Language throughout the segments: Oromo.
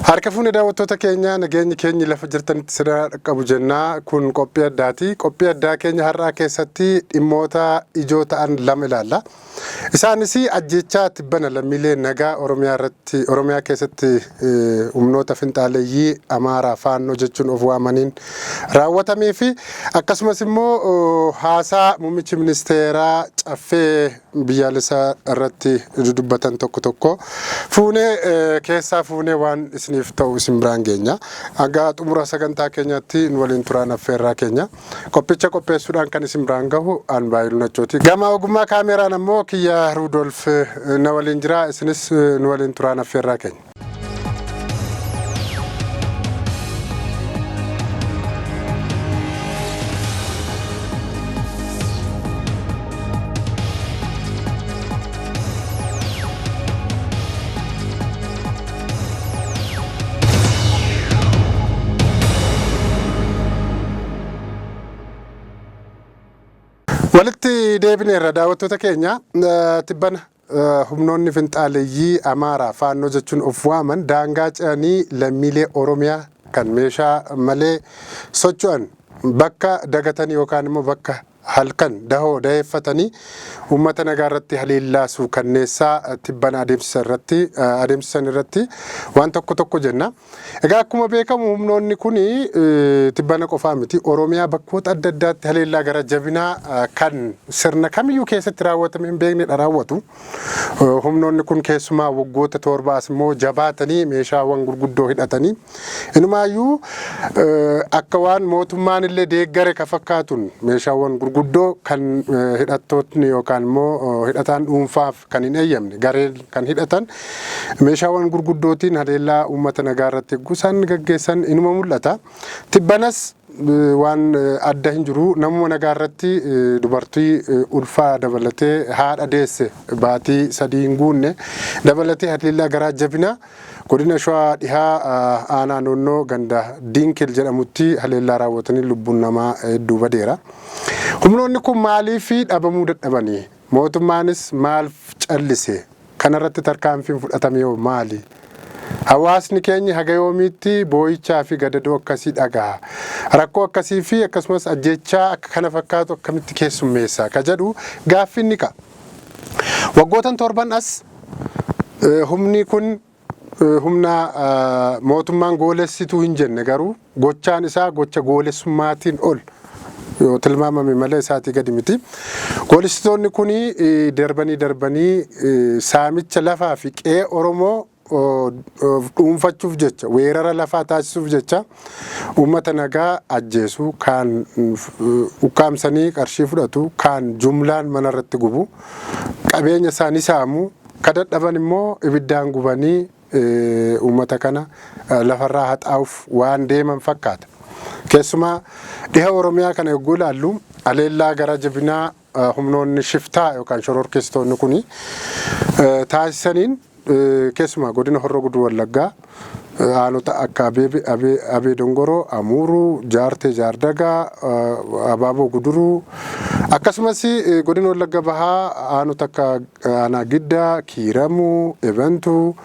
Harka fuune daawwattoota keenya, nageenyi keenyi lafa jirtanitti sirraa dhaqqabu jennaa. Kun qophii addaati. Qophii addaa keenya har'aa keessatti dhimmoota ijoo ta'an lama ilaalla. Isaanis ajjeechaa tibbana lammiilee nagaa Oromiyaa irratti Oromiyaa keessatti humnoota finxaaleeyyii Amaaraa Faannoo jechuun of waamaniin raawwatamee fi akkasumas immoo haasaa muummichi ministeeraa caffee biyyaalessaa irratti dudubbatan tokko tokko fuunee keessaa fuunee waan isiniif ta'u isin biraan geenya. Hanga xumura sagantaa keenyaatti nu waliin turaan affeerraa keenya. Qophicha qopheessuudhaan kan isin biraan gahu an Baayiluu Nachooti. Gama ogummaa kaameeraan ammoo kiyya Ruudolf na waliin jira. Isinis nu waliin turaan affeerraa keenya. Walitti deebineerra daawwattoota keenya. Tibbana humnoonni finxaaleyyii Amaaraa Faannoo jechuun of waaman daangaa ce'anii lammiilee Oromiyaa kan meeshaa malee socho'an bakka dagatanii yookaan immoo bakka halkan dahoo daheeffatanii uummata nagaa irratti haleellaa suukanneessaa tibbana adeemsisan irratti waan tokko tokko jenna. Egaa akkuma beekamu humnoonni kun tibbana qofaa miti, Oromiyaa bakkoota adda addaatti haleellaa gara jabinaa kan sirna kamiyyuu keessatti raawwatame hin beeknedha raawwatu. Humnoonni kun keessumaa waggoota 7 as immoo jabaatanii meeshaawwan gurguddoo hidhatanii inumaayyuu akka waan mootummaan illee deeggare ka fakkaatuun meeshaawwan gurguddoo kan hidhattootni yookaan immoo hidhataan dhuunfaaf kan hin eeyyamne gareen kan hidhatan meeshaawwan gurguddootiin haleellaa uummata nagaa irratti gusaan gaggeessan inuma mul'ata. Tibbanas waan adda hin jiru, namuma nagaa irratti dubartii ulfaa dabalatee, haadha deesse baatii 3 hin guunne dabalatee haleellaa garaa jabinaa godina Shawaa Dhihaa aanaa Noonnoo ganda Diinkil jedhamutti haleellaa raawwatanii lubbuun namaa hedduu badeera. Humnoonni kun maaliif dhabamuu dadhabanii? Mootummaanis maalf callise? Kanarratti tarkaanfiin fudhatame hoo maali? Hawaasni keenyi haga yoomiitti boo'ichaa fi gadadoo akkasii dhagaha? Rakkoo akkasii fi akkasumas ajjeechaa akka kana fakkaatu akkamitti keessummeessa? Ka jedhu gaaffiin ni ka'a. Waggootan torban as humni kun humna mootummaan goolessituu hin jenne, garuu gochaan isaa gocha goolessummaatiin ol yoo tilmaamame malee isaatii gadi miti. Goolessitoonni kun darbanii darbanii saamicha lafaa fi qe'ee Oromoo dhuunfachuuf jecha, weerara lafaa taasisuuf jecha uummata nagaa ajjeesu, kaan ukkaamsanii qarshii fudhatu, kaan jumlaan mana irratti gubu, qabeenya isaanii saamu, ka dadhaban immoo ibiddaan gubanii uummata kana lafarraa haxaa'uuf waan deeman fakkaata. Keessumaa dhiha Oromiyaa kana yogguu ilaallu haleellaa gara jabinaa humnoonni shiftaa yookaan shororkeessitoonni kun taasisaniin keessumaa godina Horroo Guduruu Wallaggaa aanota akka Abee Dongoroo, Amuuruu, Jaartee Jaardagaa, Abaaboo Guduruu, akkasumas godina Wallagga Bahaa aanota akka aanaa Giddaa, Kiiramuu, Ebantuu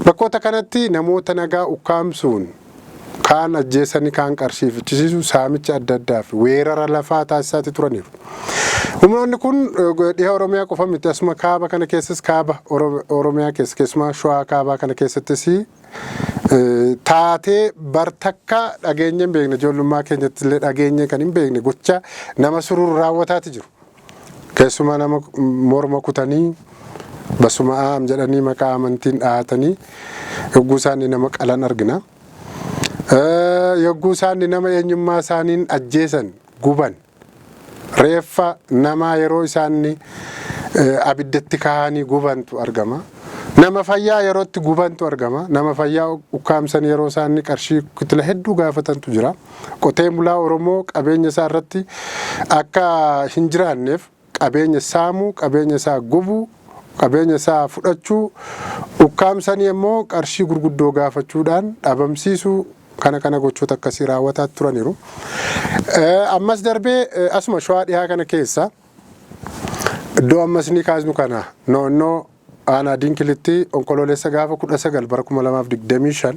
bakkoota kanatti namoota nagaa ukkaamsuun kaan ajjeesanii kaan qarshii fichisiisu, saamicha adda addaa fi weerara lafaa taasisaati turaniiru. Humnoonni kun dhiha Oromiyaa qofa miti, asuma kaaba kana keessas, kaaba Oromiyaa keessa keessumaa Shawaa kaabaa kana keessattis taatee bartakka dhageenya hin beekne, ijoollummaa keenyatti illee dhageenya kan hin beekne gocha nama sururu raawwataati jiru. Keessumaa nama morma kutanii basuma aam jedhanii maqaa amantiin dhahatanii yogguu isaanii nama qalan argina. Yogguu isaanii nama eenyummaa isaaniin ajjeesan, guban, reeffa namaa yeroo isaan abiddatti kaa'anii gubantu argama. Nama fayyaa yeroo itti gubantu argama. Nama fayyaa ukkaamsan yeroo isaan qarshii kitila hedduu gaafatantu jira. Qotee bulaa Oromoo qabeenya isaa irratti akka hin jiraanneef qabeenya saamuu, qabeenya isaa gubuu, qabeenya isaa fudhachuu, ukkaamsanii immoo qarshii gurguddoo gaafachuudhaan dhabamsiisuu, kana kana gochoota akkasii raawwataa turaniiru. Ammas darbee asuma Shawaa Dhihaa kana keessa iddoo ammas ni kaasnu kana Noonnoo aanaa Dinkilitti Onkoloolessa gaafa 19 bara 2025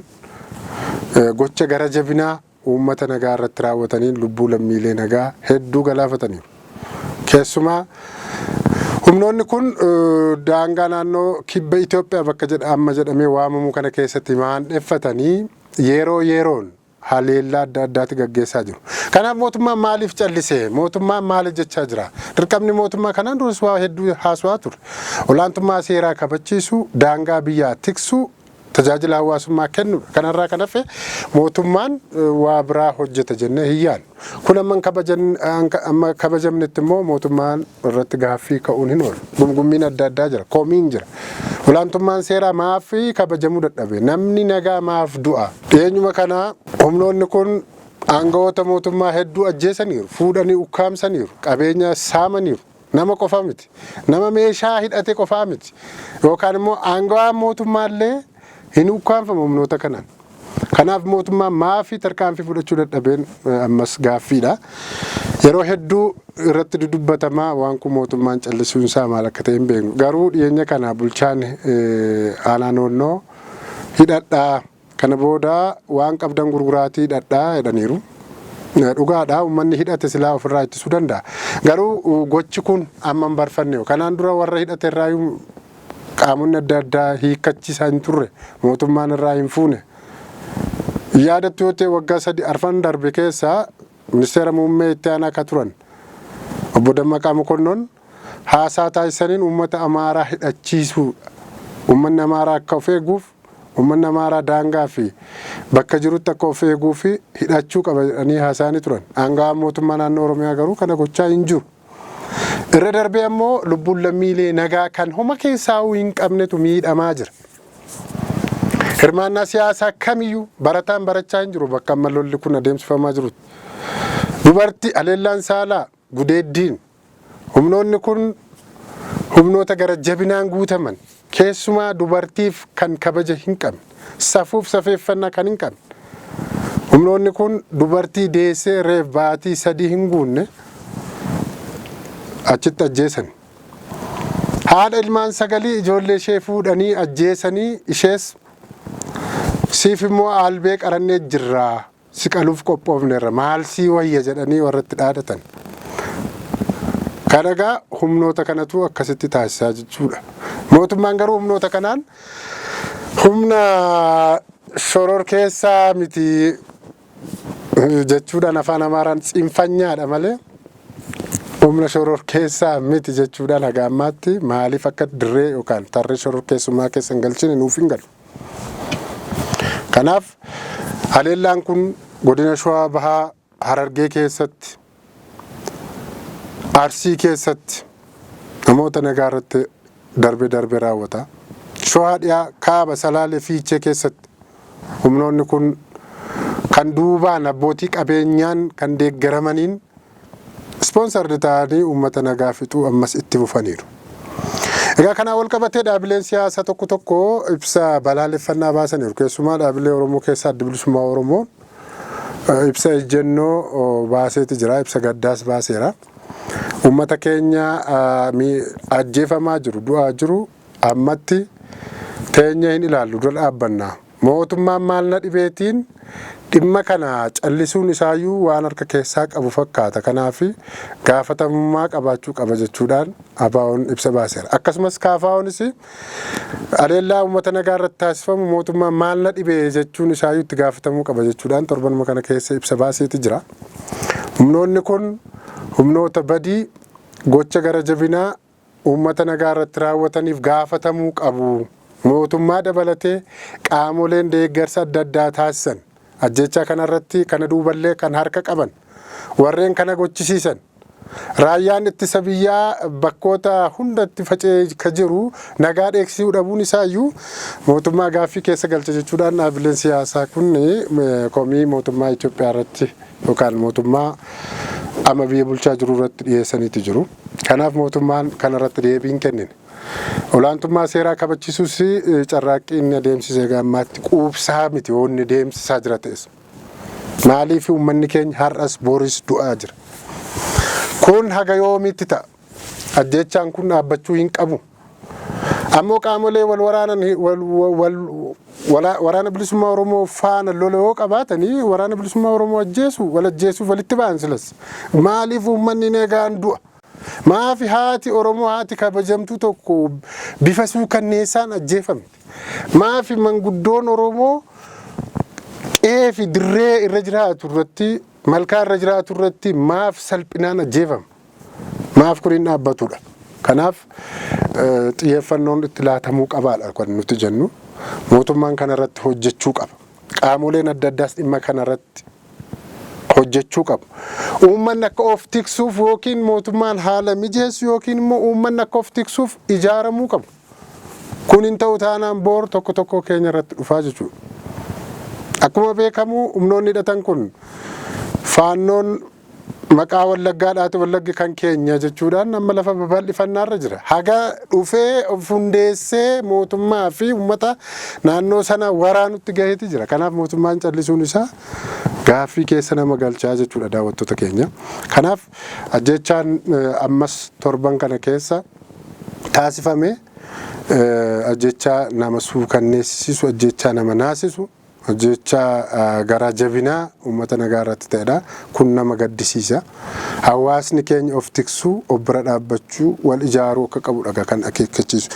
Gocha gara jabinaa uummata nagaa irratti raawwataniin lubbuu lammiilee nagaa hedduu galaafataniiru. Keessumaa humnoonni kun daangaa naannoo kibba Itoophiyaa bakka jedha amma jedhamee waamamu kana keessatti maandheffatanii yeroo yeroon haleellaa adda addaatti gaggeessaa jiru. Kanaaf mootummaan maaliif callise? Mootummaan maaliif jechaa jira? Dirqamni mootummaa kanaan duras waa hedduu haasawaa ture. Olaantummaa seeraa kabachiisuu, daangaa biyyaa tiksuu, tajaajila hawaasummaa kennuudha. Kanarraa kan hafe mootummaan waa biraa hojjeta jennee hin yaadnu. Kun amma kabajamnetti immoo mootummaan irratti gaaffii ka'uun hin oolu. Gumgummiin adda addaa jira. Komiin jira. Olaantummaan seeraa maaf kabajamuu dadhabe? Namni nagaa maaf du'a? Dhiyeenyuma kana humnoonni kun aangawoota mootummaa hedduu ajjeesaniiru. Fuudhanii ukkaamsaniiru. Qabeenya saamaniiru. Nama qofa miti. Nama meeshaa hidhate qofaa miti. Yookaan immoo aangawaan mootummaallee hin ukkaanfamu humnoota kanaan. Kanaaf mootummaan maafi tarkaanfii fudhachuu dadhabeen ammas gaaffiidha. Yeroo hedduu irratti dudubbatamaa waan kun mootummaan callisuun isaa maal akka ta'e hin beeknu. Garuu dhiyeenya kana bulchaan aanaa noonnoo hidhadhaa kana booda waan qabdan gurguraatii hidhadhaa jedhaniiru. Dhugaadha, uummanni hidhate silaa ofirraa ittisuu danda'a. Garuu gochi kun amma hin barfanne. Kanaan dura warra hidhate irraayyuu qaamonni adda addaa hiikkachiisaa hin turre, mootummaan irraa hin fuune. Yaadattu yoo ta'e, waggaa 3 arfan darbe keessa ministeera muummee itti aanaa akka turan obbo Dammaqaa Mokonnon haasaa taasisaniin uummata Amaaraa hidhachiisuu, uummanni Amaaraa akka of eeguuf, uummanni Amaaraa daangaa fi bakka jirutti akka of eeguu fi hidhachuu qaba jedhanii haasa'anii turan. Aangawaan mootummaa naannoo Oromiyaa garuu kana gochaa hin jiru. Irra darbee ammoo lubbuun lammiilee nagaa kan homa keessaa hin qabnetu miidhamaa jira. Hirmaannaa siyaasaa kamiyyuu barataan barachaa hin jiru bakka amma lolli kun adeemsifamaa jirutti. Dubartii haleellaan saalaa, gudeeddiin, humnoonni kun humnoota gara jabinaan guutaman, keessumaa dubartiif kan kabaja hin qabne, safuuf safeeffannaa kan hin qabne. Humnoonni kun dubartii deessee reef baatii 3 hin guunne achitti ajjeesan. Haadha ilmaan sagalii ijoollee ishee fuudhanii ajjeesanii, ishees siif immoo albee qarannee jirraa, si qaluuf qophoofneerra, maal sii wayya jedhanii warra itti dhaadatan. Kana egaa humnoota kanatu akkasitti taasisaa jechuudha. Mootummaan garuu humnoota kanaan humna shoror keessaa miti jechuudhaan, afaan Amaaraan tsinfanyaadha malee humna shoror keessaa miti jechuudhaan haga ammaatti maaliif akka dirree yookaan tarree shoror keessummaa keessa hin galchine nuuf hin galu. Kanaaf haleellaan kun godina Shawaa Bahaa, Harargee keessatti, Arsii keessatti namoota nagaa irratti darbe darbe raawwata. Shawaa dhiyaa, kaaba, Salaalee, Fiichee keessatti humnoonni kun kan duubaan abbootii qabeenyaan kan deeggaramaniin sponsored ta'anii uummata nagaa fixuu ammas itti fufaniiru. Egaa kanaan wal qabatee dhaabileen siyaasaa tokko tokko ibsa balaaleffannaa baasaniiru. Keessumaa dhaabilee Oromoo keessaa Adda Bilisummaa Oromoo ibsa ejjennoo baaseeti jira. Ibsa gaddaas baaseera. Uummata keenya ajjeefamaa jiru, du'aa jiru ammatti teenya hin ilaallu, dura dhaabbanna. Mootummaan maal na dhibeetiin dhimma kana callisuun isaayyuu waan harka keessaa qabu fakkaata. Kanaaf gaafatamummaa qabaachuu qaba jechuudhaan ABO'n ibsa baaseera. Akkasumas KFO'nis haleellaa uummata nagaa irratti taasifamu mootummaan maal na dhibee jechuun isaayyuu itti gaafatamuu qaba jechuudhaan torbanuma kana keessa ibsa baaseeti jira. Humnoonni kun humnoota badii gocha gara jabinaa uummata nagaa irratti raawwataniif gaafatamuu qabu. Mootummaa dabalatee qaamoleen deeggarsa adda addaa taasisan ajjechaa kanarratti kana duuballee kan harka qaban, warreen kana gochisiisan, raayyaan ittisa biyyaa bakkoota hundatti faca'ee ka jiru nagaa dheeksisuu dhabuun isaayyuu mootummaa gaaffii keessa galcha jechuudhaan dhaabbileen siyaasaa kun komii mootummaa Itoophiyaa irratti yookaan mootummaa amma biyya bulchaa jiru irratti dhiyeessaniitu jiru. Kanaaf mootummaan kanarratti deebii hin kennine. Olaantummaa seeraa kabachiisuus carraaqqii inni adeemsise gammaatti quubsaa miti yoo inni deemsisaa jira ta'es. Maaliif uummanni keenya har'as boris du'aa jira? Kun haga yoomiitti ta'a? Ajjechaan kun dhaabbachuu hin qabu. Ammoo qaamolee wal waraanan waraana bilisummaa Oromoo faana lola yoo qabaatanii waraana bilisummaa Oromoo ajjeesu, wal ajjeesuuf walitti ba'an silas. Maaliif uummanni nagaan du'a? Maafi haati Oromoo, haati kabajamtuu tokko bifa suukanneessaan ajjeefamte? Maafi manguddoon Oromoo qe'ee fi dirree irra jiraatu irratti, malkaa irra jiraatu irratti maaf salphinaan ajjeefama? Maaf kun hin dhaabbatudha? Kanaaf xiyyeeffannoon itti laatamuu qabaadha kan nuti jennu. Mootummaan kanarratti hojjechuu qaba. Qaamoleen adda addaas dhimma kanarratti hojjechuu qabu. Uummanni akka of tiksuuf yookiin mootummaan haala mijeessu yookiin immoo uummanni akka of tiksuuf ijaaramuu qabu. Kun hin ta'u taanaan boor tokko tokko keenya irratti dhufaa jechuudha. Akkuma beekamu humnoonni hidhatan kun faannoon maqaa Wallaggaadhaati, Wallaggi kan keenya jechuudhaan amma lafa babal'ifannaarra jira. Haga dhufee of hundeessee mootummaa fi uummata naannoo sana waraanutti gaheeti jira. Kanaaf mootummaan callisuun isaa gaaffii keessa nama galchaa jechuudha, daawwattoota keenya. Kanaaf ajjechaan ammas torban kana keessa taasifame ajjechaa nama suukanneessisu, ajjechaa nama naasisu, ajjechaa garaa jabinaa uummata nagaa irratti ta'edha. Kun nama gaddisiisa. Hawaasni keenya of tiksuu, of bira dhaabbachuu, wal ijaaruu akka qabudha kan akeekkachiisu.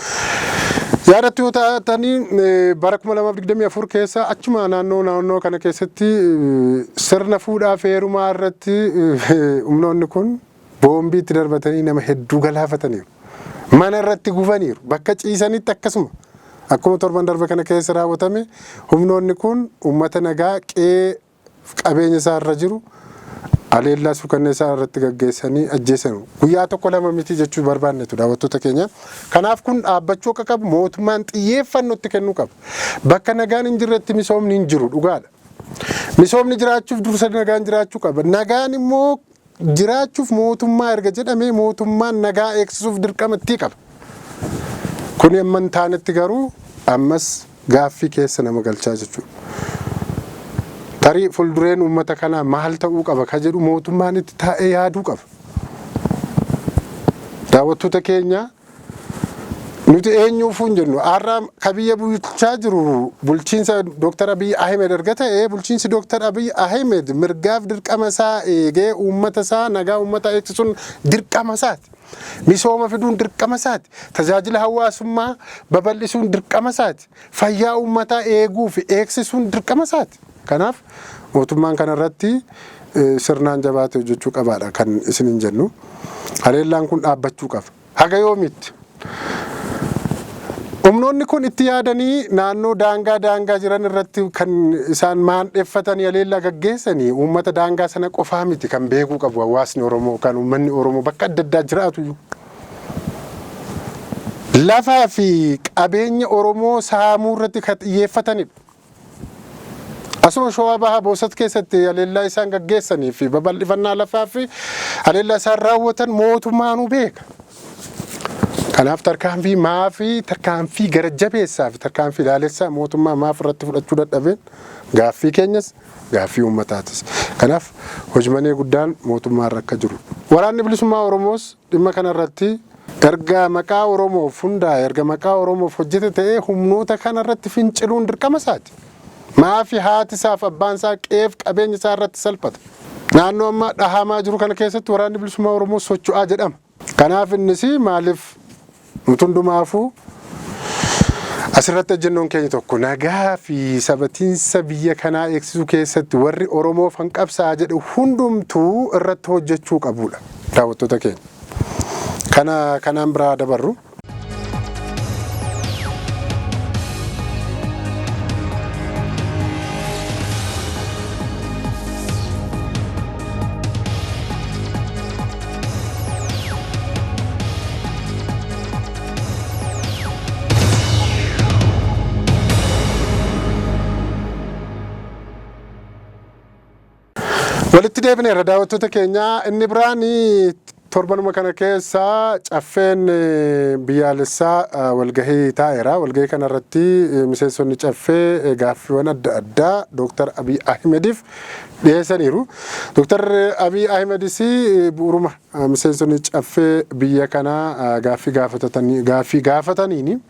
Yaadattu yoo taatanii, bara 2024 keessa achuma naannoo kana keessatti sirna fuudhaa fi heerumaa irratti humnoonni kun boombii itti darbatanii nama hedduu galaafataniiru. Mana irratti gubaniiru. Bakka ciisanitti akkasuma. Akkuma torban darbe kana keessa raawwatame, humnoonni kun uummata nagaa qe'ee qabeenya isaa irra jiru aleellaa suukanneessaa irratti gaggeessanii ajjeesanu. Guyyaa tokko lama miti jechuu barbaannetu, daawwattoota keenya. Kanaaf kun dhaabbachuu akka qabu mootummaan xiyyeeffannootti kennuu qaba. Bakka nagaan hin jirretti misoomni hin jiru, dhugaadha. Misoomni jiraachuuf dursa nagaan jiraachuu qaba. Nagaan immoo jiraachuuf mootummaa erga jedhamee mootummaan nagaa eegsisuuf dirqama itti qaba. Kuni amma hin taanetti garuu ammas gaaffii keessa nama galchaa jechuudha. Tarii fuuldureen uummata kanaa maal ta'uu qaba ka jedhu mootummaan itti taa'ee yaaduu qaba. Daawwattoota keenya, nuti eenyuufuu hin jennu. Har'a ka biyya bulchaa jiru bulchiinsa Dr. Abiy Ahmed erga ta'e, bulchiinsi Dr. Abiy Ahmed mirgaaf dirqama isaa eegee uummata isaa, nagaa uummata eegsisuun dirqama isaati. Misooma fiduun dirqama isaati. Tajaajila hawaasummaa babal'isuun dirqama isaati. Fayyaa uummataa eeguu fi eegsisuun dirqama isaati. Kanaaf mootummaan kanarratti sirnaan jabaatee hojjechuu qabaadha kan isiniin jennu. Haleellaan kun dhaabbachuu qaba. Haga yoomiitti? Humnoonni kun itti yaadanii naannoo daangaa jiran irratti kan isaan maandheeffatanii haleellaa gaggeessanii uummata daangaa sana qofaa miti kan beekuu qabu hawaasni Oromoo, kan uummanni Oromoo bakka adda addaa jiraatu. Lafaa fi qabeenya Oromoo saamuu irratti kan xiyyeeffatanidha. Asuma Shawaa Bahaa Boosat keessatti haleellaa isaan gaggeessanii fi babal'ifannaa lafaa fi haleellaa isaan raawwatan mootummaanuu beeka. Kanaaf tarkaanfii maafii, tarkaanfii gara jabeessaa fi tarkaanfii ilaalessaa mootummaa maaf irratti fudhachuu dadhabeen gaaffii keenyas, gaaffii uummataatis. Kanaaf hojmanee guddaan mootummaa irra akka jiru. Waraanni bilisummaa Oromoos dhimma kanarratti erga maqaa Oromoof hundaa'e, erga maqaa Oromoof hojjete ta'ee, humnoota kanarratti finciluun dirqama isaati. Maafi haati isaaf abbaan isaa qe'eef qabeenya isaa irratti salphata? Naannoo amma dhahamaa jiru kana keessatti waraanni bilisummaa Oromoo socho'aa jedhama. Kanaaf innis maaliif nuti hundumaafuu asirratti ejjennoon keenya tokko, nagaa fi sabatiinsa biyya kanaa eegsisuu keessatti warri Oromoof hanqabsaa jedhu hundumtuu irratti hojjechuu qabudha, daawwattoota keenya. Kana kanaan biraa dabarru. Walitti deebineerra, daawwattoota keenya. Inni biraan Torbanuma kana keessa caffeen biyyaalessaa walgahii taa'eera. Walgahii kanarratti miseensonni caffee gaaffiiwwan adda addaa Dooktar Abiy Ahimediif dhiyeessaniiru. Dooktar Abiy Ahimedis bu'uuruma miseensonni caffee biyya kanaa gaaffii gaafataniin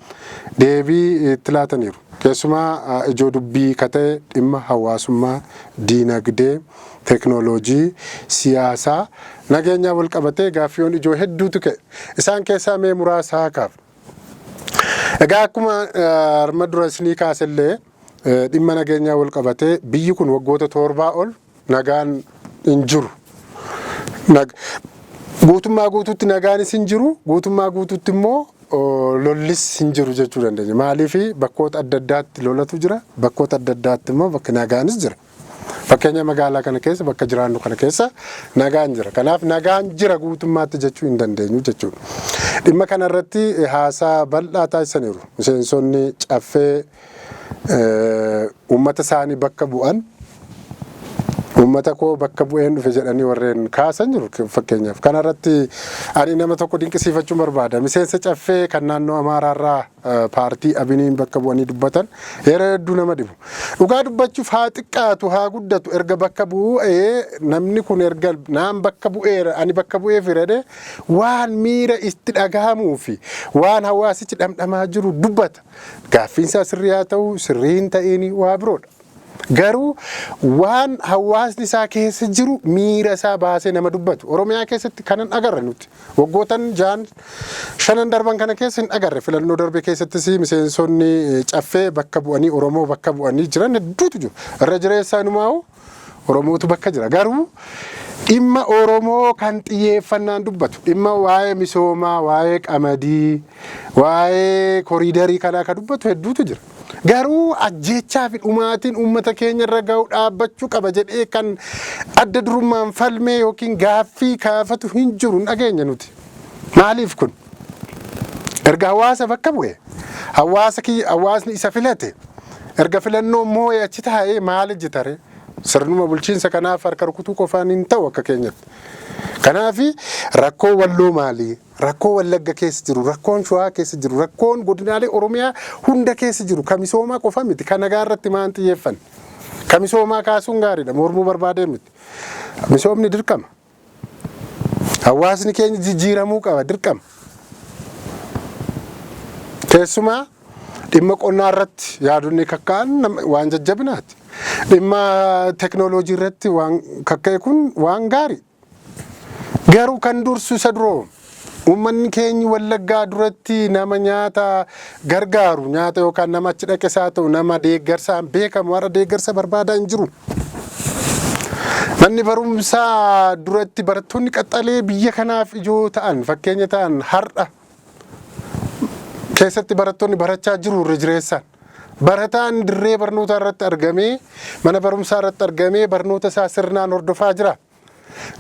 deebii itti laataniiru. Keessumaa ijoo dubbii ka ta'e dhimma hawaasummaa, diinagdee, teeknooloojii, siyaasaa, nageenyaa wal qabatee gaaffiiwwan ijoo hedduutu ka'e. Isaan keessaa mee muraasa haa kaafnu. Egaa akkuma arma dura isinii kaasellee, dhimma nageenyaa wal qabatee biyyi kun waggoota 7 ol nagaan hin jiru. Guutummaa guutuutti nagaanis hin jiru, guutummaa guutuutti immoo lollis hin jiru jechuu dandeenya. Maaliif? Bakkoota adda addaatti lolatu jira, bakkoota adda addaatti immoo bakka nagaanis jira. Fakkeenya, magaalaa kana keessa, bakka jiraannu kana keessa nagaan jira. Kanaaf nagaan jira guutummaatti jechuu hin dandeenyu jechuudha. Dhimma kanarratti haasaa bal'aa taasisaniiru. Miseensonni caffee uummata isaanii bakka bu'an, uummata koo bakka bu'een dhufe jedhanii warreen kaasan jiru fakkeenyaaf. Kanarratti ani nama tokko dinqisiifachuun barbaada. Miseensa caffee kan naannoo Amaaraarraa paartii Abiniin bakka bu'anii dubbatan yeroo hedduu nama dhibu. Dhugaa dubbachuuf, haa xiqqaatu haa guddatu, erga bakka bu'ee namni kun, erga naan bakka bu'eera, ani bakka bu'eef jedhee, waan miira itti dhagahamuu fi waan hawaasichi dhamdhamaa jiru dubbata. Gaaffiinsaa sirrii haa ta'u, sirrii hin ta'iin waa biroodha. Garuu waan hawaasni isaa keessa jiru miira isaa baasee nama dubbatu. Oromiyaa keessatti kanan agarre nuti. Waggootan 6n 5n darban kana keessa hin agarre. Filannoo darbe keessattis miseensonni caffee bakka bu'anii, Oromoo bakka bu'anii jiran hedduutu jiru. Irra jireessaa inumaa'u Oromootu bakka jira. Garuu dhimma Oromoo kan xiyyeeffannaan dubbatu, dhimma waa'ee misoomaa, waa'ee qamadii, waa'ee koriidarii kanaa kan dubbatu hedduutu jira. Garuu ajjeechaa fi dhumaatiin uummata keenya irra ga'u dhaabbachuu qaba jedhee kan adda durummaan falmee yookiin gaaffii kaafatu hin jiru, hin dhageenya nuti. Maaliif kun? Erga hawaasa bakka bu'e, hawaasa kiyya, hawaasni isa filate, erga filannoo moo'ee achi taa'ee maal hojjetare? Sirnuma bulchiinsa kanaaf harka rukutuu qofaan hin ta'u akka keenyatti. Kanaaf rakkoo Walloo maali? Rakkoo Wallagga keessa jiru, rakkoon Shawaa keessa jiru, rakkoon godinaalee Oromiyaa hunda keessa jiru kan misoomaa qofa miti. Kan nagaa irratti maan xiyyeeffanne? Kan misoomaa kaasuun gaariidha. Mormuu barbaadee miti. Misoomni dirqama. Hawaasni keenya jijjiiramuu qaba, dirqama. Keessumaa dhimma qonnaa irratti yaadonni kakka'an waan jajjabinaati. Dhimma teknooloojii irratti waan kakka'e kun waan gaarii. Garuu kan dursu isa duroo, uummanni keenya Wallaggaa duratti nama nyaata gargaaru, nyaata yookaan nama achi dhaqes haa ta'u, nama deeggarsaan beekamu har'a deeggarsa barbaadaa hin jiru. Manni barumsaa duratti barattoonni qaxalee biyya kanaaf ijoo ta'an, fakkeenya ta'an, har'a keessatti barattoonni barachaa jiru irra jireessaan. Barataan dirree barnootaa irratti argamee, mana barumsaa irratti argamee barnoota isaa sirnaan hordofaa jira.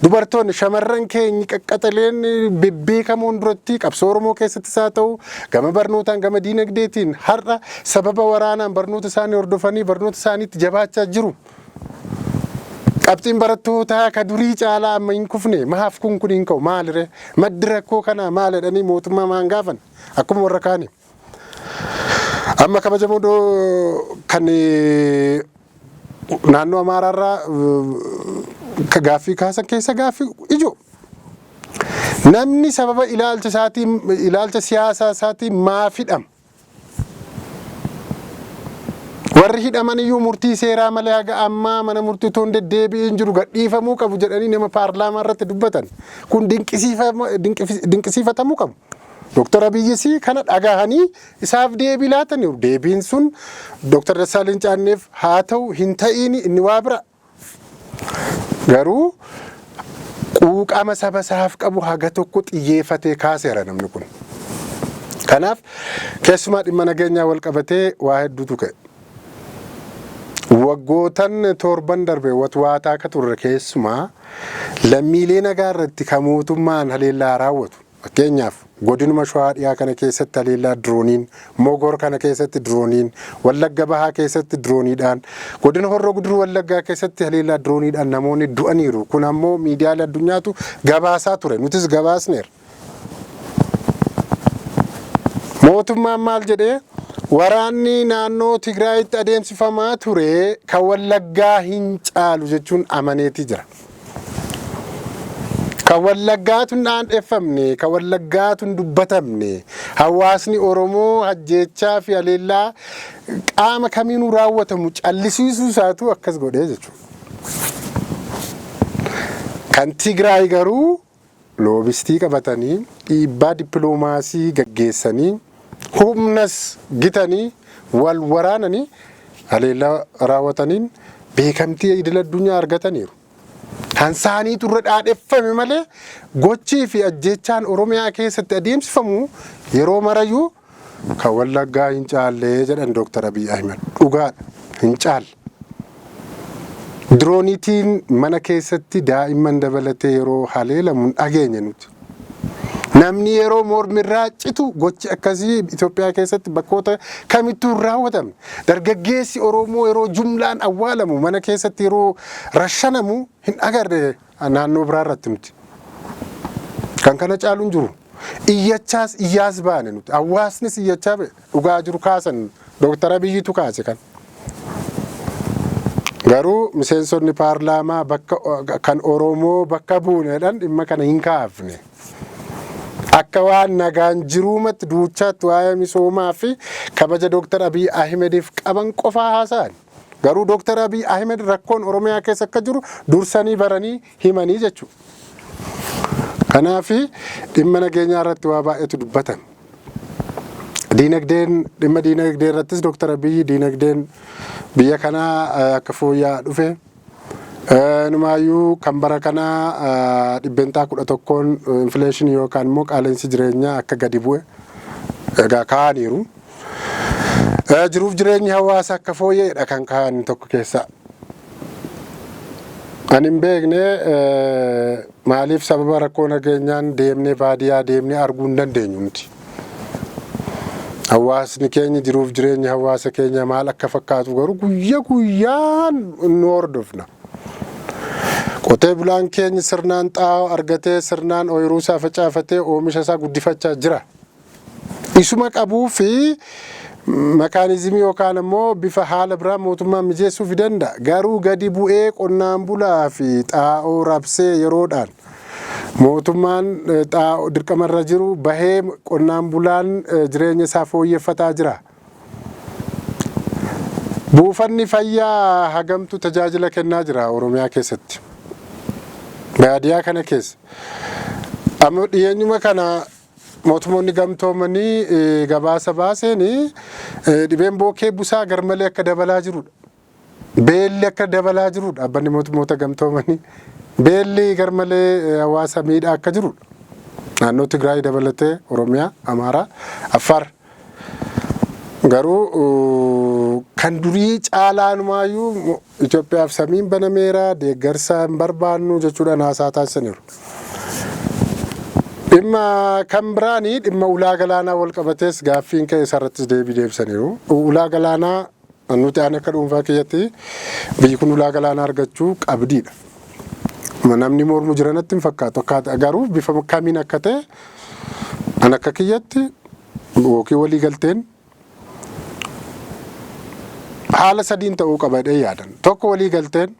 Dubartoonni, shamarran keenyi qaqqaxaleen bebbeekamoon duratti qabsoo Oromoo keessattis haa ta'u, gama barnootaan, gama diinagdeetiin, har'a sababa waraanaan barnoota isaanii hordofanii barnoota isaaniitti jabaachaa jiru. Qabxiin barattootaa ka durii caalaa amma hin kufne. Maaf kun hin ka'u? Maalire maddi rakkoo kanaa? Maal jedhanii mootummaa maan gaafan akkuma warra kaanii? Amma kabajamoo kan naannoo Amaaraarraa ka gaaffii kaasan keessa gaaffii ijoo. Namni sababa ilaalcha isaatiin, ilaalcha siyaasaa isaatiin maaf hidhama? Warri hidhaman iyyuu murtii seeraa malee haga ammaa mana murtii otoo hin deddeebi'in jiru, gadhiifamuu qabu jedhanii nama paarlaamaa irratti dubbatan. Kun dinqisiifatamuu qabu. Dooktar Abiyyis kana dhagahanii isaaf deebii laataniiru. Deebiin sun Dooktar Dassaaleny Caanneef haa ta'u hin ta'iin inni waa bira. Garuu quuqama saba isaaf qabu haga tokko xiyyeeffatee kaaseera namni kun. Kanaaf keessumaa dhimma nageenyaa wal qabatee waa hedduutu ka'e. Waggootan 7n darbe watwaataa akka turre, keessumaa lammiilee nagaa irratti kan mootummaan haleellaa raawwatu. Fakkeenyaaf, godinuma Shawaa Dhiyaa kana keessatti haleellaa dirooniin, Mogor kana keessatti dirooniin, Wallagga Bahaa keessatti dirooniidhaan, godina Horroo Guduruu Wallaggaa keessatti haleellaa dirooniidhaan namoonni du'aniiru. Kun ammoo miidiyaalee addunyaatu gabaasaa ture. Nutis gabaasneerra. Mootummaan maal jedhee? Waraanni naannoo Tigraayitti adeemsifamaa ture kan Wallaggaa hin caalu jechuun amaneetii jira. Kan Wallaggaatu hin dhaandheffamne, kan Wallaggaatu hin dubbatamne, hawaasni Oromoo ajjeechaa fi haleellaa qaama kamiinuu raawwatamu callisiisuu isaatu akkas godhee jechuudha. Kan Tigraay garuu loobistii qabatanii, dhiibbaa dippiloomaasii gaggeessanii, humnas gitanii wal waraananii haleellaa raawwataniin beekamtii idil addunyaa argataniiru. Kan isaaniitu irra dhaadheffame malee gochii fi ajjeechaan Oromiyaa keessatti adeemsifamu yeroo marayyuu kan Wallaggaa hin caallee jedhan Dooktar Abiy Ahmed. Dhugaadha, hin caalle. Dirooniitiin mana keessatti daa'imman dabalatee yeroo haleelamu hin dhageenye nuti. Namni yeroo mormirraa citu gochi akkasii Itoophiyaa keessatti bakkoota kamittuu hin raawwatamne. Dargaggeessi Oromoo yeroo jumlaan awwaalamu, mana keessatti yeroo rashanamu hin agarre naannoo biraa irratti nuti. Kan kana caalu hin jiru. Iyyachaas iyyaas baane nuti. Hawaasnis iyyachaa ba'e. Dhugaa jiru kaasan, Dooktar Abiyyitu kaase kan. Garuu miseensonni paarlaamaa bakka kan Oromoo bakka buuneedhaan dhimma kana hin kaafne. Akka waan nagaan jiruumatti duuchaatti waa'ee misoomaa fi kabaja Dooktar Abiy Ahimediif qaban qofaa haasa'an. Garuu Dooktar Abiy Ahimed rakkoon Oromiyaa keessa akka jiru dursanii baranii himanii jechuudha. Kanaaf, dhimma nageenyaa irratti waa baay'eetu dubbatame. Diinagdeen, dhimma diinagdee irrattis Dooktar Abiyyi diinagdeen biyya kanaa akka fooyya'aa dhufe, numaayyuu kan bara kanaa 11%n infileeshinii yookaan immoo qaala'insi jireenyaa akka gadi bu'e egaa kaa'aniiru. Jiruuf jireenyi hawaasa akka fooyya'edha kan kaa'an tokko keessaa. Ani hin beekne, maaliif sababa rakkoo nageenyaan deemnee baadiyyaa deemnee arguu hin dandeenyu nuti. Hawaasni keenya, jiruuf jireenyi hawaasa keenya maal akka fakkaatu garuu guyya guyyaan nu hordofna. Qotee bulaan keenya sirnaan xaa'oo argatee, sirnaan ooyiruu isaa facaafatee oomisha isaa guddifachaa jira. Isuma qabuu fi makaanizimii yookaan immoo bifa haala biraa mootummaan mijeessuuf danda'a. Garuu gadi bu'ee qonnaan bulaa fi xaa'oo rabsee yeroodhaan mootummaan xaa'oo dirqamarra jiru bahee qonnaan bulaan jireenya isaa fooyyeffataa jira. Buufanni fayyaa hagamtu tajaajila kennaa jira Oromiyaa keessatti? Baadiyyaa kana keessa. Amma dhiyeenyuma kana mootummoonni gamtoomanii gabaasa baaseen dhibeen bookee busaa garmalee akka dabalaa jirudha. Beelli akka dabalaa jirudha, dhaabbanni mootummoota gamtoomanii. Beelli garmalee hawaasa miidhaa akka jirudha. Naannoo Tigraay dabalatee Oromiyaa, Amaaraa, Affaar. Garuu kan durii caalaanumayyuu Itoophiyaaf samiin banameera, deeggarsa hin barbaannu jechuudhaan haasaa taasisaniiru. Dhimma kan biraanii, dhimma ulaa galaanaa wal qabatees gaaffiin ka'e isarrattis deebii deebisaniiru. Ulaa galaanaa nuti, ani akka dhuunfaa kiyyatti biyyi kun ulaa galaanaa argachuu qabdiidha. Namni mormu jira natti hin fakkaatu. Akkaataa garuu bifa kamiin akka ta'e, an akka kiyyatti yookiin walii galteen haala sadiin ta'uu qaba jedhee yaadan. Tokko walii galteen,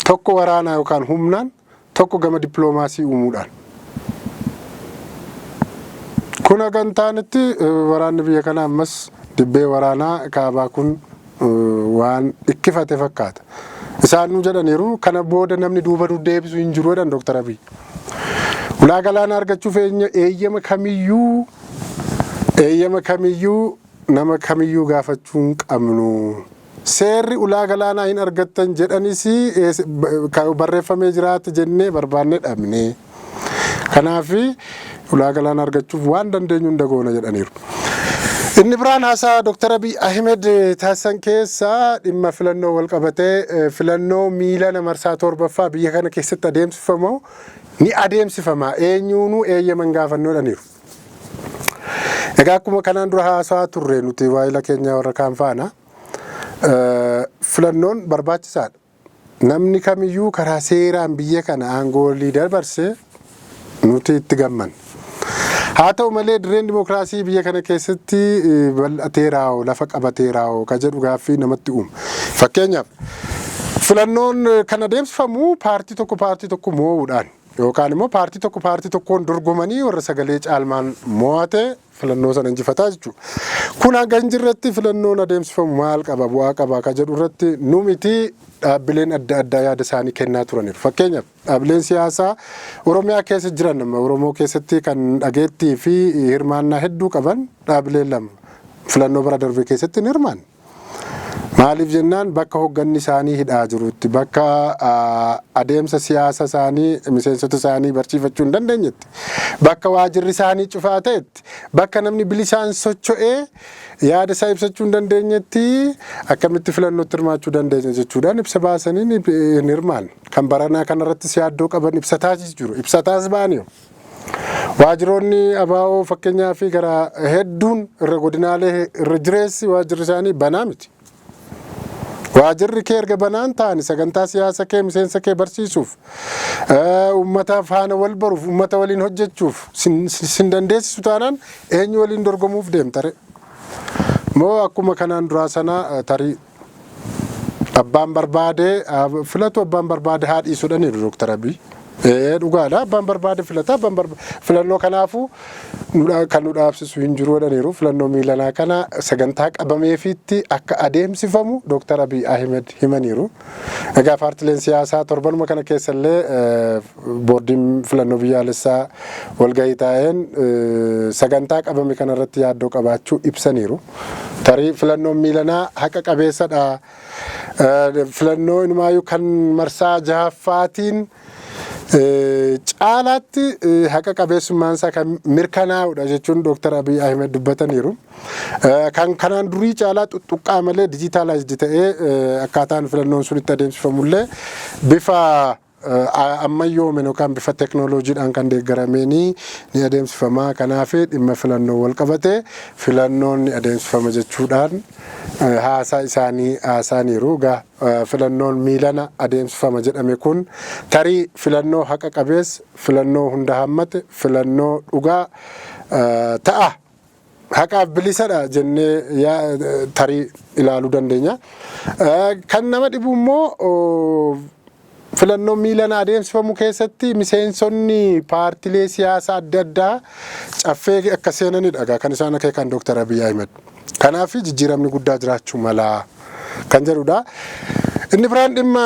tokko waraanaa yookaan humnaan, tokko gama dippiloomaasii uumuudhaan. Kun haga hin taanetti waraanni biyya kanaa ammas dibbee waraanaa kaabaa kun waan dhikkifate fakkaata. Isaan nu jedhaniiru, kana booda namni duuba deebisu hin jiru jedhan Dooktar Abiy. Ulaa galaanaa argachuuf eeyyama kamiyyuu nama kamiyyuu gaafachuu hin qabnu. Seerri ulaa galaanaa hin argattan jedhanis barreeffamee jiraate jennee barbaannee dhabne. Kanaaf, ulaa galaanaa argachuuf waan dandeenyu hunda goona jedhaniiru. Inni biraan haasaa Dr. Abiy Ahmed taasisan keessaa dhimma filannoo wal qabatee filannoo miilana marsaa torbaffaa biyya kana keessatti adeemsifamu ni adeemsifama, eenyuunuu eeyyaman gaafannoodhaniiru. Egaa akkuma kanaan dura haasaa turre, nuti waayila keenya warra kaan faana, filannoon barbaachisaadha. Namni kamiyyuu karaa seeraan biyya kana aangoo walii dabarse nuti itti gammanna. Haa ta'u malee, dirreen dimokiraasii biyya kana keessatti bal'ateeraa'oo, lafa qabateeraa'oo ka jedhu gaaffii namatti uuma. Fakkeenyaaf, filannoon kan adeemsifamu paartii tokko paartii tokko moo'uudhaan yookaan immoo paartii tokko paartii tokkoon dorgomanii warra sagalee caalmaan mo'ate filannoo sana injifataa jechuudha. Kun hanga hin jirretti filannoon adeemsifamu maal qaba, bu'aa qaba ka jedhu irratti nu miti, dhaabbileen adda addaa yaada isaanii kennaa turaniiru. Fakkeenyaaf, dhaabbileen siyaasaa Oromiyaa keessa jiran, nama Oromoo keessatti kan dhageettii fi hirmaannaa hedduu qaban, dhaabbileen lama filannoo bara darbe keessatti hin hirmaanne. Maaliif jennaan, bakka hoogganni isaanii hidhaa jirutti, bakka adeemsa siyaasa isaanii miseensota isaanii barsiifachuu hin dandeenyetti, bakka waajirri isaanii cufaa ta'etti, bakka namni bilisaan socho'ee yaada isaa ibsachuu hin dandeenyetti akkamitti filannootti hirmaachuu dandeenya jechuudhaan ibsa baasanii hin hirmaanne. Kan baranaa kanarrattis yaaddoo qaban ibsataas jiru. Ibsataas ba'anii. Waajjiroonni ABO fakkeenyaa fi gara hedduun irra godinaalee irra jireessi waajjirri isaanii banaa miti. Waajjirri kee erga banaan ta'ani sagantaa siyaasa kee miseensa kee barsiisuuf, uummata faana wal baruuf, uummata waliin hojjechuuf sin dandeessisu taanaan, eenyu waliin dorgomuuf deemtare? Moo akkuma kanaan duraa sana tarii abbaan barbaade filatu, abbaan barbaade haa dhiisudhaniiru Dooktar Abiy. Dhugaadha, abbaan barbaade filata, abbaan filannoo kanaafuu kan nu dhaabsisu hin jiru jedhaniiru. Filannoo miilanaa kana sagantaa qabameefiitti akka adeemsifamu Dooktar Abiy Ahmed himaniiru. Egaa paartileen siyaasaa torbanuma kana keessallee boordiin filannoo biyyaalessaa walgahii taa'een sagantaa qabame kanarratti yaaddoo qabaachuu ibsaniiru. Tarii filannoon miilanaa haqa qabeessadha. Filannoo inumaayyuu kan marsaa jahaffaatiin caalaatti haqa qabeessummaan isaa kan mirkanaa'udha jechuun Dooktar Abiy Ahmed dubbataniiru. Kan kanaan durii caalaa tuttuqqaa malee digitalized ta'ee akkaataan filannoon sun itti adeemsifamullee bifa ammayyoomen yookaan bifa teknooloojiidhaan kan deeggarameenii ni adeemsifama. Kanaaf dhimma filannoo wal qabate filannoon ni adeemsifama jechuudhaan haasaa isaanii haasaaniiru. Egaa filannoon miilana adeemsifama jedhame kun tarii filannoo haqa qabeessa, filannoo hunda hammate, filannoo dhugaa ta'a. Haqaaf bilisadha jennee tarii ilaaluu dandeenya. Kan nama dhibu immoo, filannoo miilana adeemsifamu keessatti miseensonni paartilee siyaasaa adda addaa caffee akka seenanidha kan isaan akeekan Dooktar Abiy Ahmed. Kanaaf jijjiiramni guddaa jiraachuu mala kan jedhudha. Inni biraan dhimma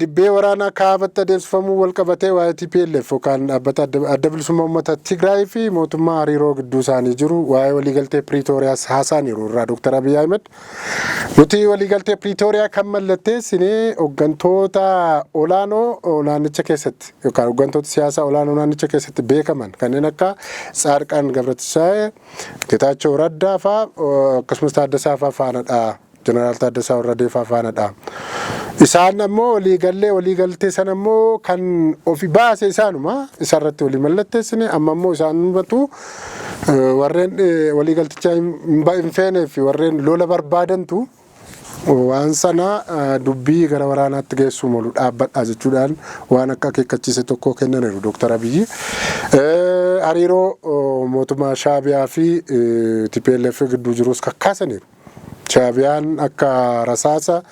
dibbee waraanaa kaabatti adeemsifamuu wal qabatee waa'ee TPLF yookaan dhaabbata Adda Bilisummaa Uummata Tigraay fi mootummaa hariiroo gidduu isaanii jiru, waa'ee waliigaltee Piriitooriyaas haasaaniiru irraa Dooktar Abiy Ahmed. Nuti waliigaltee Piriitooriyaa kan mallatteessine hooggantoota olaanoo naannicha keessatti yookaan hooggantoota siyaasaa olaanoo naannicha keessatti beekaman kanneen akka Tsaadqaan Gabratisaaye, Getaachoo Raddaa fa'aa, akkasumas Taaddasaa fa'aa faanadha. Jeneraal Taaddasaa Warradee fa'aa faanadha. Isaan ammoo waliigallee waliigaltee sana immoo kan ofi baase isaanuma, isarratti walii mallatteessine. Amma immoo isaanumatu warreen waliigalticha hin feenee fi warreen lola barbaadantu waan sana dubbii gara waraanaatti geessuu malu dhaabbadha jechuudhaan waan akka akeekkachiise tokko kennaniiru Dooktar Abiyyi. Hariiroo mootummaa Shaabiyaa fi TPLF gidduu jirus kakkaasaniiru. Shaabiyaan akka rasaasa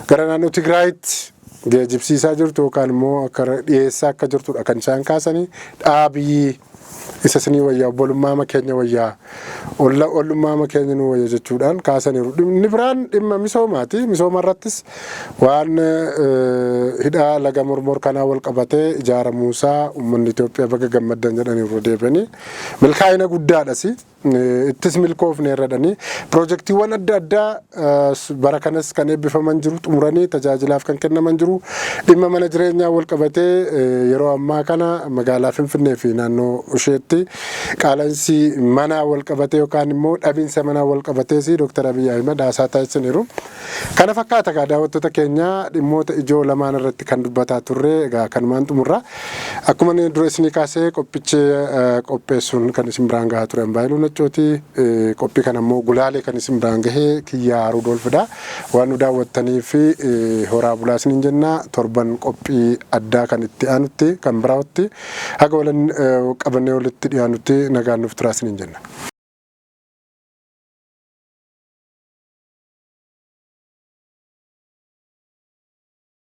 gara naannoo Tigraayitti geejibsiisaa jirtu yookaan immoo akka dhiyeessaa akka jirtudha kan isaan kaasanii. Dhaabii isa isinii wayyaa, obbolummaa keenya wayyaa, ollummaa keenya nu wayya jechuudhaan kaasaniiru. Inni biraan dhimma misoomaati. Misooma irrattis waan hidha laga Mormor kanaa wal qabatee ijaaramuusaa uummanni Itoophiyaa baga gammaddan jedhaniiru deebi'anii. Milkaa'ina guddaadhas. Ittis milkoofne irradhanii piroojeektiiwwan adda addaa bara kanas kan eebbifaman jiru, xumuranii tajaajilaaf kan kennaman jiru. Dhimma mana jireenyaa wal qabatee yeroo ammaa kana magaalaa Finfinnee fi naannoo isheetti qaala'insi manaa wal qabatee yookaan immoo dhabiinsa manaa wal qabatees Dr. Abiy Ahmed haasaa taasisaniiru. Kana fakkaata egaa, daawwattoota keenya, dhimmoota ijoo lamaan irratti kan dubbataa turre. Egaa kanumaan xumurra. Akkuma inni dura isinii kaasee, qophicha qopheessuun kan isin biraan gahaa ture Ambaayiluu Naccooti. Qophii kana immoo gulaalee kan isin biraan gahee Kiyyaa Ruudolfidha. Waan nu daawwattanii fi horaa bulaa isiniin jenna. Torban qophii addaa kan itti aanutti, kan biraatti haga walan qabannee walitti dhiyaanutti nagaan nuuf turaa isiniin jenna.